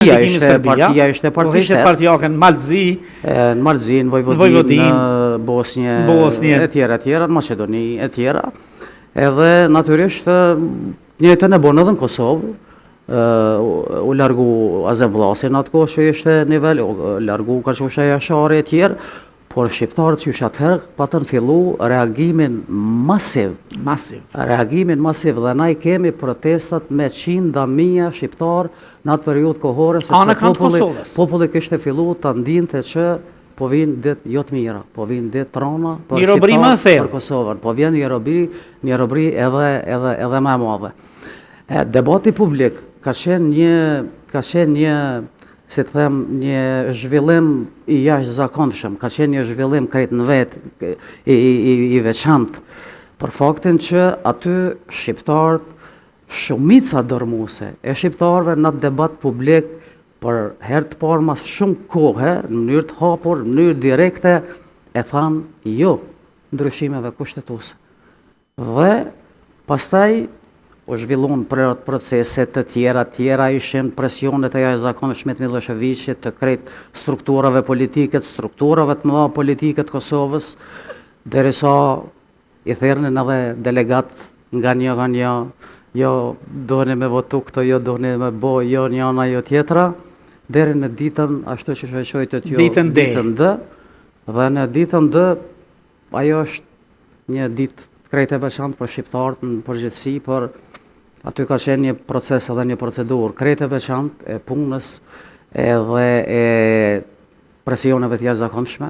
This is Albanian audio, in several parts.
Partia ishte partia ishte parti shtet. Partiake në Mal të Zi, në Mal të Zi, në Vojvodinë, në Bosnje, Bosnje, e tjera, e tjera, në Maqedoni, e tjera. Edhe natyrisht njëjtën e bonë edhe në Kosovë, u largu Azem Vllasi në atë kohë që ishte nivel, u largu Kaçusha Jashari e tjerë, Por shqiptarët qysh atëherë patën fillu reagimin masiv. Masiv. Reagimin masiv dhe na i kemi protestat me qinda mija shqiptarë në atë periudhë kohore sepse populli populli kishte fillu ta ndinte që po vijnë ditë jo të mira, po vijnë ditë të rëna për shqiptarët, për Kosovën, po vjen një robëri, një robëri edhe edhe edhe më e madhe. E, debati publik ka qenë një ka qenë një si të them, një zhvillim i jashtëzakonshëm, ka qenë një zhvillim krejt në vetë, i, i, i veçantë, për faktin që aty shqiptarët, shumica dërrmuese e shqiptarëve në atë debat publik për herë të parë mas shumë kohe, në mënyrë të hapur, në mënyrë direkte, e thanë jo ndryshimeve kushtetuese. Dhe pastaj u zhvilluan procese të tjera, tjera ishin presionet e jashtëzakonshme të Millosheviqit, të krejt strukturave politike, të strukturave të mëdha politike të Kosovës, derisa i thërrnin edhe delegat nga një nga një, jo doni me votu këto, jo doni me bo, jo njana, jo tjetra, deri në ditën, ashtu që e quajtët ju, ditën D. Ditën D, dhe në ditën D, Ajo është një ditë krejt e veçantë për shqiptarët në përgjithësi, por aty ka qenë një proces edhe një procedurë krejt e veçantë e punës edhe e presioneve të jashtëzakonshme.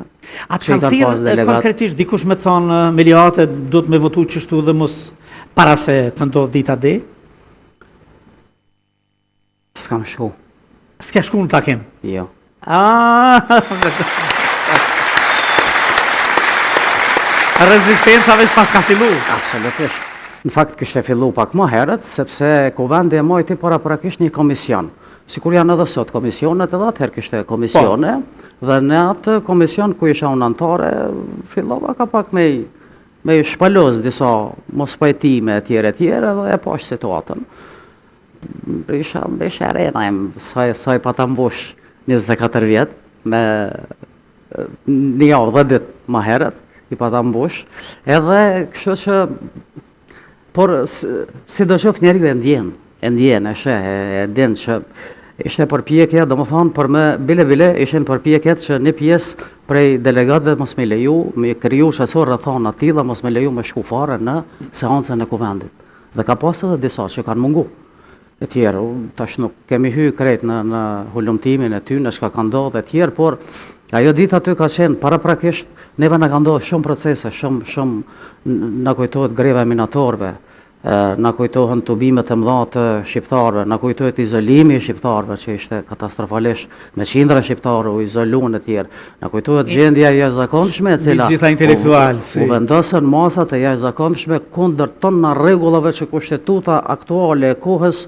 A të kanë thirrë konkretisht dikush me thonë Meliate duhet me votu qështu dhe mos para se të ndodhë dita D? S'kam shku. S'ke shku në takim? Jo. Ah! Rezistenca veç paska fillu. Absolutisht. Në fakt kishte fillu pak më herët, sepse kuvendi e majti paraprakisht një komision. Sikur janë edhe sot komisionet, edhe atëherë kishte komisione, po. dhe në atë komision ku isha unë anëtare, fillova ka pak me i, me i shpalos disa mospajtime e tjere e tjere, dhe e pash situatën. Isha, isha e re, sa, sa i pata mbush 24 vjet, me një javë dhe ditë ma herët, i pata mbush, edhe kështu që, por sidoqoftë njeriu e ndjen, e ndjen, e sheh, e, e din që ishte përpjekja, domethonë, për me, bile bile, ishin përpjekjet që një pjesë prej delegatëve mos me leju, me kriju qaso rrethana të tilla, mos me leju me shku fare në seancën e kuvendit. Dhe ka pas edhe disa që kanë mungu. E tjerë, tash nuk kemi hy krejt në, në hulumtimin e tyne, çka ka ndodhë e tjerë, por ajo ditë aty ka qenë paraprakisht, neve na ka ndodhë shumë procese, shumë, shumë, na kujtohet greva e minatorëve, na kujtohen tubimet e mëdha të shqiptarëve, na kujtohet izolimi i shqiptarëve që ishte katastrofalisht me qindra shqiptarë u izoluan e tjerë. Na kujtohet gjendja e jashtëzakonshme e cila gjitha intelektual, si. u vendosën masat e jashtëzakonshme kundër tona rregullave që kushtetuta aktuale e kohës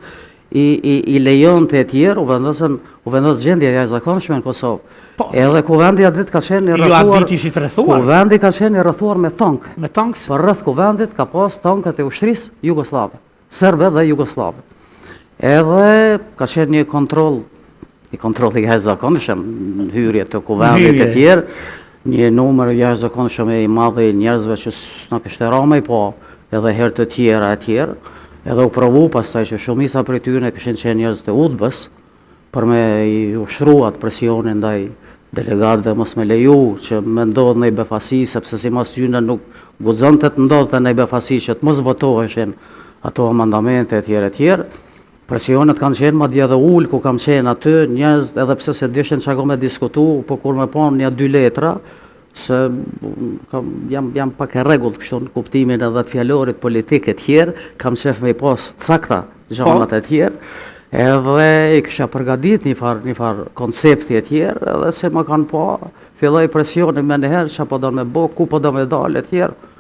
i i i lejonte e tjerë, u vendosën u vendos gjendja e jashtëzakonshme në Kosovë. Po. Edhe kuvendi atë ditë ka qenë i Jo, atë rrethuar. ditë ishit rrethuar. Kuvendi ka qenë i rrethuar me tank. Me tanks? Përreth kuvendit ka pas tanket e ushtrisë jugosllave. Serbe dhe jugosllave. Edhe ka qenë një kontroll, një kontroll i jashtëzakonshëm në hyrje të kuvendit e tjerë, një numër i jashtëzakonshëm i madh i njerëzve që s'na kishte ra me i pa edhe herë të tjera e tjerë, edhe u provu pastaj që shumica prej tyre kishin qenë njerëz të UDB-s, për me i ushtru atë presionin ndaj delegatëve mos me leju që me ndodhë ndonjë befasi, sepse simas tyne nuk guxonte të ndodhte ndonjë befasi që të mos votoheshin ato amandamente etj etj. Presionet kanë qenë madje edhe ulë ku kam qenë aty, njerëz edhe pse s'e dishin çka ka me diskutu, po kur me panë nja dy letra, se kam, jam, jam pak e rregullt kështu në kuptimin edhe të fjalorit politik e tjerë, kam qef me i pas të sakta gjanat po. e tjerë, edhe i kisha përgatit një farë, një farë koncepti e tjerë, edhe se më kanë pa, filloi presioni menjëherë, çka po do me bo, ku po do me dalë e tjerë,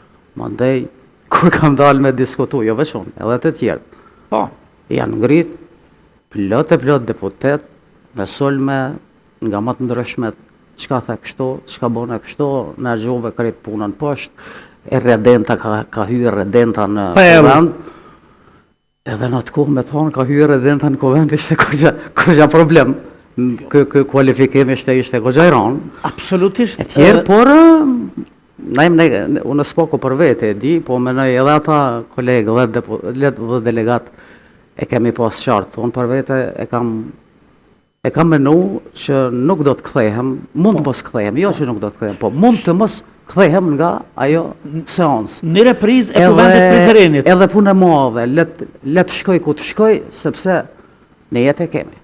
mandej, kur kam dalë me diskutu, jo veç unë, edhe të tjerë, po. janë ngrit, plot e plot deputet, me sulme, nga më të ndryshmet, çka the kështu, çka bone kështu, na gjuve krejt punën poshtë, irredenta ka, ka hy irredenta në kuvend, edhe në atë kohë me thonë ka hy irredenta në kuvend, ishte kurgja, kurgja problem. Ky ky kualifikim ishte ishte goxha i rëndë. Absolutisht. E tjerë, por ne ne unë s'po për vete e di, po mendoj edhe ata kolegë dhe depu, dhe delegat e kemi pas qartë. Unë për vete e kam e kam menu që nuk do të kthehem, mund të po. mos kthehem, jo që nuk do të kthehem, po mund të mos kthehem nga ajo seancë. Një reprizë e Kuvendit të Prizrenit. Edhe punë e madhe, le le të shkoj ku të shkoj, sepse ne jetë e kemi.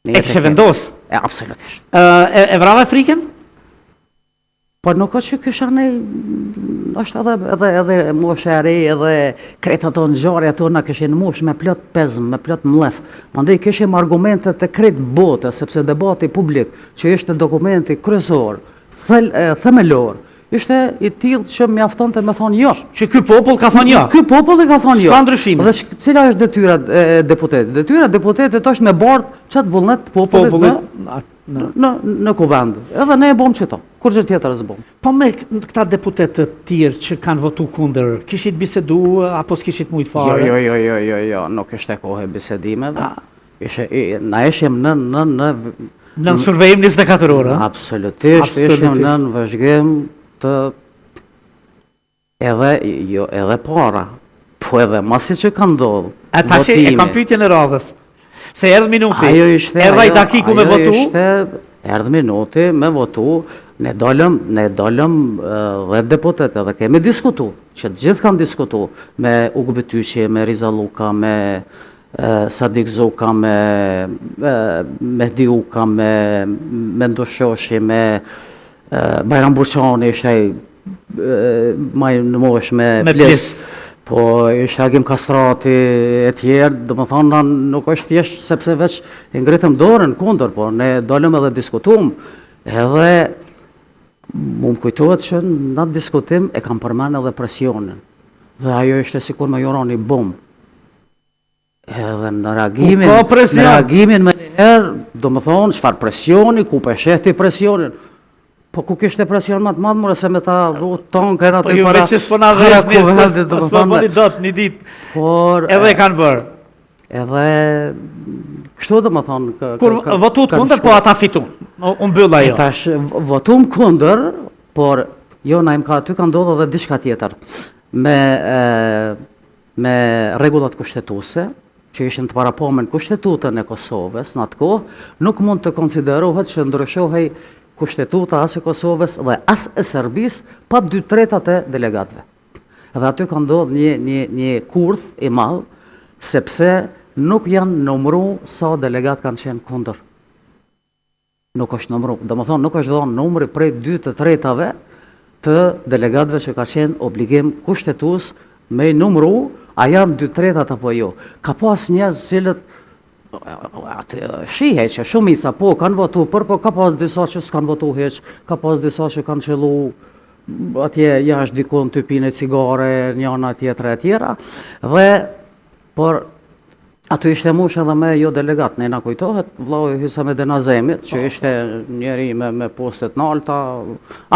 Ne e kishe vendos? E, absolutisht. E, e vrave frikën? Po nuk është që kisha ne, është edhe, edhe, edhe moshë e re, edhe krejt ato ngjarje ato na kishin mush me plot pezm, me plot mllef. Mandej kishim argumente të krejt botës, sepse debati publik, që ishte dokumenti kryesor, thel, themelor, ishte i tillë që mjaftonte me thonë jo. Që ky popull ka thonë jo. Ky popull i ka thonë jo. S'ka ndryshime. Dhe cila është detyra e deputetit? Detyra e deputetit është me bart qat vullnet të popullit, popullit në në në kuvend. Edhe ne e bom qëto. Kurgjë tjetër s'bom. Po me këta deputetë të tjerë që kanë votu kundër, kishit bisedu apo s'kishit mujt fare? Jo, jo, jo, jo, jo, jo, nuk ishte kohë e bisedimeve. Ishe, na ishim në në në Nën survejim 24 orë, a? Absolutisht, ishim nën vëzhgim të edhe jo edhe para, po edhe masi që ka ndodhur. E tash e kam pyetjen e radhës. Se erdh minuti. Ajo ishte erdh ai dakiku me votu. Ishte erdh minuti me votu. Ne dolëm, ne dolëm 10 deputetë edhe kemi diskutu, që të gjithë kanë diskutu me Ukë Bytyqi, me Riza Lluka, me Sadik Zuka, me Mehdi Uka, me Menduh Shoshi, me Bajram Burçani, ishte ai ma në moshë me, me plis. Po ishte Agim Kastrati e tjerë, domethonë, na nuk është thjesht sepse veç e ngritëm dorën kundër, po ne dolëm edhe diskutum, edhe mu më kujtohet që në atë diskutim e kam përmend edhe presionin, dhe ajo ishte sikur me ju ra një bombë. Edhe në reagimin, në reagimin menjëherë, domethonë, çfarë presioni, ku pe sheh ti presionin, po ku kishte presion më të madh, more se me ta vu tankën aty po para, po ju s'po na para kuvendit, domethonë. S'po bëni dot një ditë, por, edhe e kanë bërë. Edhe, kështu domethonë, Kur votut kundër, po ata fitun, u mbyll ajo. E tash, votum kundër, por, jo, na im ka aty ka ndodhë edhe diçka tjetër. Me, e, Me rregullat kushtetuese, që ishin të parapame në Kushtetutën e Kosovës në atë kohë, nuk mund të konsiderohet që ndryshohej Kushtetuta as e Kosovës dhe as e Serbisë pa dy tretat e delegatëve. Dhe aty ka ndodhur një një një kurth i madh, sepse nuk janë numru sa delegatë kanë qenë kundër. Nuk është numru, domethonë nuk është dhënë numri prej dy të tretave të delegatëve që ka qenë obligim kushtetues me i numru, a janë dy tretat apo jo. Ka pas njerëz të cilët aty shihej që shumica po kanë votu për, po ka pas disa që s'kanë votu hiç, ka pas disa që kanë qëllu atje jashtë dikun tu pi një cigare, njëna tjetra e tjera, dhe Por, aty ishte mush edhe me jo delegat, ne na kujtohet vllau i Hysamedin Azemit, që po. ishte njeri me, me poste të nalta,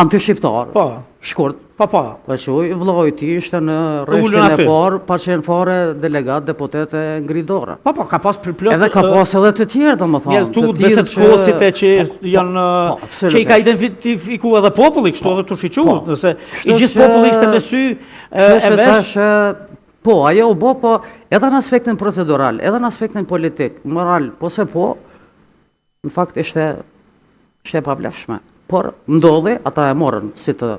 antishqiptar, po. shkurt. Po, po. Po që vllau i tij ishte në rreshtin e parë, pa qenë fare delegat, deputet e ngri dorën. Po, po, ka pas për plot... Edhe ka pas edhe të tjerë, domethonë. Njerëz të beset që... Kosit e që po, po, janë... Po, që i ka identifiku edhe populli, kështu edhe të shiqu, po. nëse i gjithë populli ishte me sy e vesh... Po, ajo u bo, po edhe në aspektin procedural, edhe në aspektin politik, moral, po se po, në fakt ishte, ishte e pavlefshme. Por ndodhi, ata e morën si të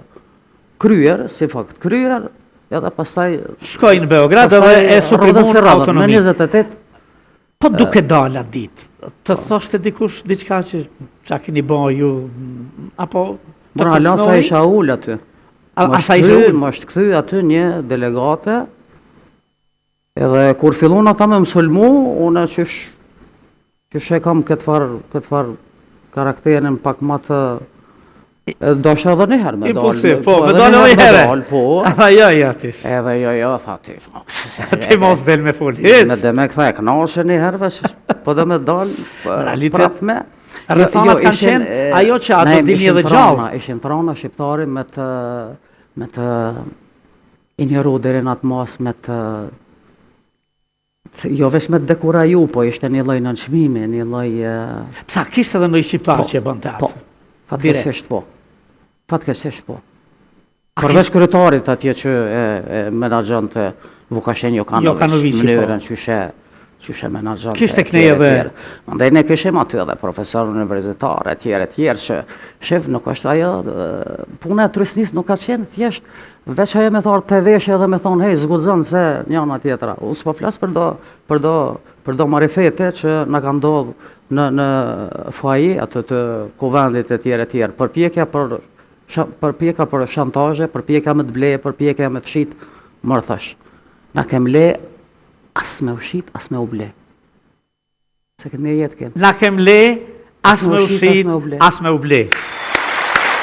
kryer, si fakt kryer, edhe pastaj shkoi në Beograd edhe e suprimuan autonominë. Në 28 Po duke dalë atë ditë, të thoshte dikush diçka që ça keni bo ju apo të Pra, hala sa isha ul aty. A, a sa ishe ul? Më është kthy aty një delegate, edhe kur fillun ata me më sulmu, unë qysh, qysh e kam këtë farë, këtë farë karakterin pak ma të Dosha edhe një herë me dalë. Impulsiv, po, me dalë edhe një herë. Po. Edhe jo, jo, ti. Edhe jo, jo, tha ti. Ti mos del me fol. Me dhe me këtha e knashe një herë, veç, po dhe me dalë, po, realitet, me. Rrethanat jo, kanë qenë ajo që ato dilni edhe gjallë. Ishin prona shqiptari me të me të injoru deri në atë masë me të. Jo veç me të dekuraju, po ishte një lloj nënçmimi, një lloj... Pse, kishte edhe ndonjë shqiptar po, që e bënte atë? Po, fatkeqësisht po. Fatkeqësisht po. Përveç kryetarit atje që e, e menaxhonte Vukashin Jokanoviq, mënyrën po. qysh e qysh e menaxhonte. Kishte kënej edhe... Mandej ne kishim aty edhe profesor universitar e tjerë e tjerë që shef nuk është ajo puna e trysnisë nuk ka qenë thjesht Veç ajo me t'ardhë te veshi edhe me thonë, hej, s'guxon se njana tjetra. Unë s'po flas për do, për do, për do marifete që na ka ndodhë në, në foaje, atë të kuvendit e tjerë e tjerë. Përpjekja për, përpjekja për shantazhe, përpjekja me të ble, përpjekja me të shit, mor thash. Na kem le as me u shit, as me u ble. Se këtë një jetë kem. Na kem le, as me u shit, as me u ble.